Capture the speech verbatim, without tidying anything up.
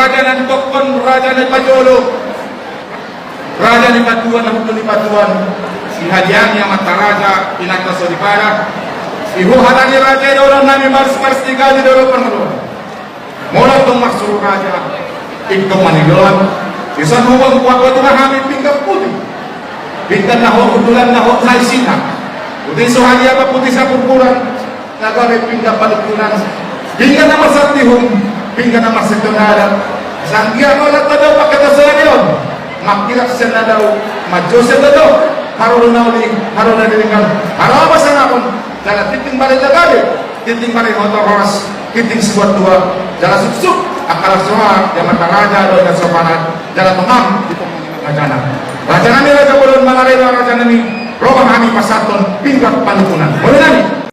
Raja na nitokkon, raja na pajolo, raja ni patua, na hundul ni patua. Dihadiangi amanta raja, inanta soripada. Ihuhadani raja i dohononnami, marsmarstigadi dohot pangoloan. Molo tong marsuru raja, ingkon maniloan. Dison hubuat buat buat hami pinggan putih. Pinggan na hot hundulan, na hot na isina. Putih so hadiapa, putih sapurpuran. Na gabe pinggan panungkunan, pinggan na marsantihum, pinggan na marsantihum adat. Sanggiat mauliate do pake tarsongon i on. Mangkilap sian na dao, manjou sian na dao. Haroro na uli, haroro na denggan, haroro pasangapon. Jala tintin bale na gabe, tintin bale hotar horas, tintin sibuat dua. Jala suksuk angka las roha di amanta raja dohot na sopanan. Jala tongam di tongam ni rajana. Rajanami raja bolon, mangarela rajanami. Ro ma hami pasahathon pinggan panungkunan. Bolinami.